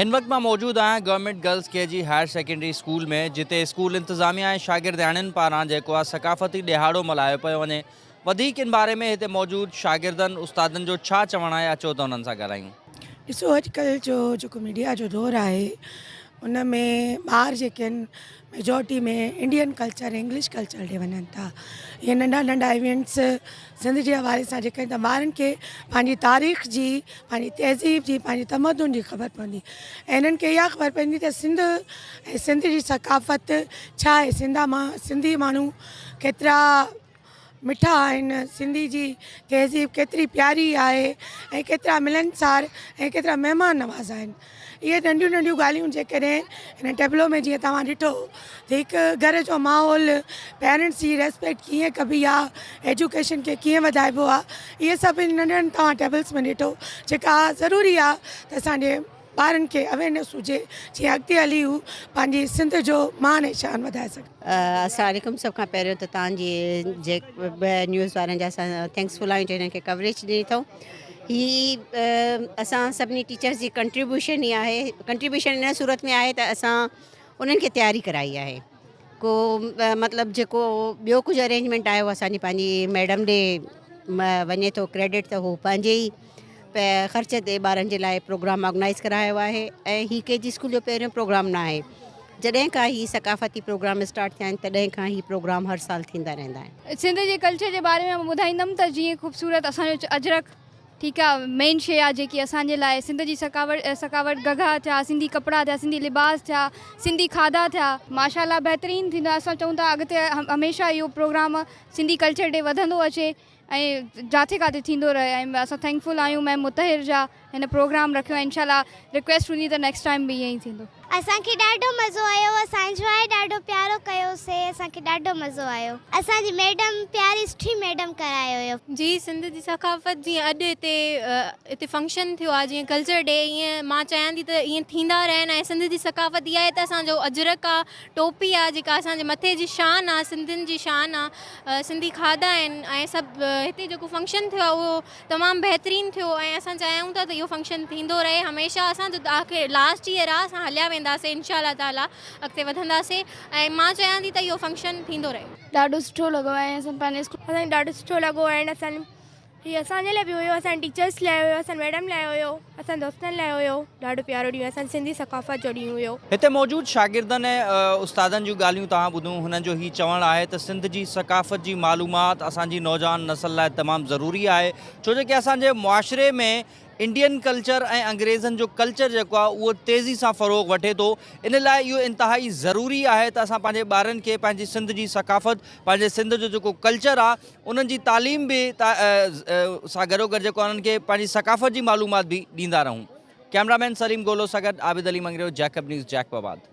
هن وقت مان موجود آهيان government girls K G higher secondary school ۾ جتي اسڪول انتظاميا ۽ شاگردياڻين پاران جيڪو آهي ثقافتي ڏهاڙو ملهايو پيو وڃي وڌيڪ ان باري ۾ هتي موجود شاگردن استادن جو ڇا چوڻ آهي اچو ته انهن سان ڳالهايون. ڏسو اڄڪلهه جو جيڪو ميڊيا جو دور آهي ان ۾ ٻار جيڪي آهن majority ۾ Indian culture English culture ڏي وڃن ٿا اهي ننڍا ننڍا ايونٽس سنڌ جي حوالي سان جيڪي ته ٻارن کي پنهنجي تاريخ جي پنهنجي تهذيب جي پنهنجي تمدن جي خبر پوندي ۽ انهن کي اها خبر پوندي ته سنڌ ۽ سنڌ جي ثقافت ڇا آهي سنڌا مان سنڌي ماڻهو ڪيترا مٺا آهن، سنڌي جي تهذيب ڪيتري پياري آهي ۽ ڪيترا ملنسار ۽ ڪيترا مهمان نواز آهن. اهي ننڍيون ننڍيون ڳالهيون جيڪڏهن هن ٽيبلو ۾ جيئن توهان ڏٺو ته هڪ گهر جو ماحول پيرنٽس جي ريسپيڪٽ ڪيئن ڪبي آهي، ايجوڪيشن کي ڪيئن وڌائبو آهي، اهي سڀ ننڍن توهان ٽيبلز ۾ ڏٺو جيڪا ضروري آهي ته اسان جي ٻارن کي اويرنيس هجي جيئن اڳتي هلي هو پنهنجي سنڌ جو مان ۽ شان وڌائي سگهن. السلام عليڪم سڀ کان پهريون ته توهان جي جيڪ نيوز وارن جا اسان thanks فل آهيون جو هنن کي ڪوريج ڏني اٿئون هي اسان سڀني ٽيچرس جي ڪنٽريبيوشن ئي آهي ڪنٽريبيوشن ان صورت ۾ آهي ته اسان انهن کي تياري ڪرائي آهي ڪو مطلب جيڪو ٻيو ڪجهه ارينجمينٽ آهي اهو اسانجي پنهنجي ميڊم ڏي وڃي ٿو ڪريڊٽ ته هو پنهنجي ئي خرچ تي ٻارن جي لاء پروگرام آرگنائز ڪرايو آهي ۽ هي ڪي جي اسڪول جو پهريون پروگرام نه آهي جڏهن کان هي ثقافتي پروگرام اسٽارٽ ٿيا آهن تڏهن کان هي پروگرام هر سال ٿيندا رهندا آهن. سنڌ جي ڪلچر جي باري ۾ مان ٻڌائيندم ته جيئن خوبصورت اسان جو اجرڪ ٺيڪ آ مين شي آ جيڪي اسان جي لاء سنڌ جي ثقاوٽ ثقاوٽ گگها ٿيا سنڌي ڪپڙا ٿيا سنڌي لباس ٿيا سنڌي کاڌا ٿيا ماشاء الله بهترين ٿيندو آ اسان چئون ٿا اڳتي هميشه اهو پروگرام سنڌي ڪلچر ڊي وڌندو اچي ۽ جاٿي ڪاٿي ٿيندو رهي ۽ اسان thank فل آهيون ميم مطهر جا هن پروگرام رکيو ۽ انشاء الله رڪويسٽ هوندي ته نيڪسٽ ٽائيم به ائين ئي ٿيندو. اسان کي ڏاڍو مزو آيو اسان انجواء ڏاڍو پيارو ڪيو سي اسان کي ڏاڍو مزو آيو اسان جي ميڊم پياري سٺي ميڊم ڪرايو هيو. جي سنڌ جي ثقافت جيئن اڄ هتي هتي فنڪشن ٿيو آهي جيئن ڪلچر ڊي ائين مان چاهيان ٿي ته ائين ٿيندا رهن ۽ سنڌ جي ثقافت اها آهي ته اسان جو اجرڪ آهي ٽوپي آهي جيڪا اسان جي مٿي جي شان آهي سنڌين جي شان آهي سنڌي کاڌا آهن ۽ سڀ هتي جيڪو فنڪشن ٿيو آهي اهو تمام بهترين ٿيو ۽ اسان چاهيون ٿا ته اهو فنڪشن ٿيندو رهي هميشه اسان جو آخر لاسٽ ايئر آهي اسان هليا وينداسين انشاء الله تعالي اڳتي وڌنداسين ۽ مان چاهيان ٿي ته اهو فنڪشن ٿيندو رهي. ڏاڍو سٺو لڳو ۽ اسان پنهنجي اسڪول. اسان کي ڏاڍو سٺو لڳو ۽ اسان هي اسان جي لاء به هيو اسان ٽيچرس لاء هيو اسان ميڊم لاء هيو اسان دوستن لاء هيو ڏاڍو پيارو ڏينهن اسان سنڌي ثقافت جو ڏينهن هيو. هتي موجود شاگردن ۽ استادن جون ڳالهيون توهان ٻڌون هنن جو هي چوڻ آهي ته سنڌ جي ثقافت جي معلومات اسان جي نوجوان نسل لاء تمام ضروري آهي ڇو جو ڪي اسان جي معاشري ۾ انڊين ڪلچر ۽ انگريزن جو ڪلچر جيڪو آهي اهو تيزي سان فروغ وٺي ٿو ان لاء اهو انتهائي ضروري آهي ته اسان پنهنجي ٻارن کي پنهنجي سنڌ جي ثقافت پنهنجي سنڌ جو جيڪو ڪلچر آهي انهن جي تعليم به سان گڏوگڏ جيڪو انهن کي پنهنجي ثقافت جي معلومات به ڏيندا رهون ڪئميرا مين سليم گولو سان گڏ Abid Ali Mangrio Jacob news Jacob آباد.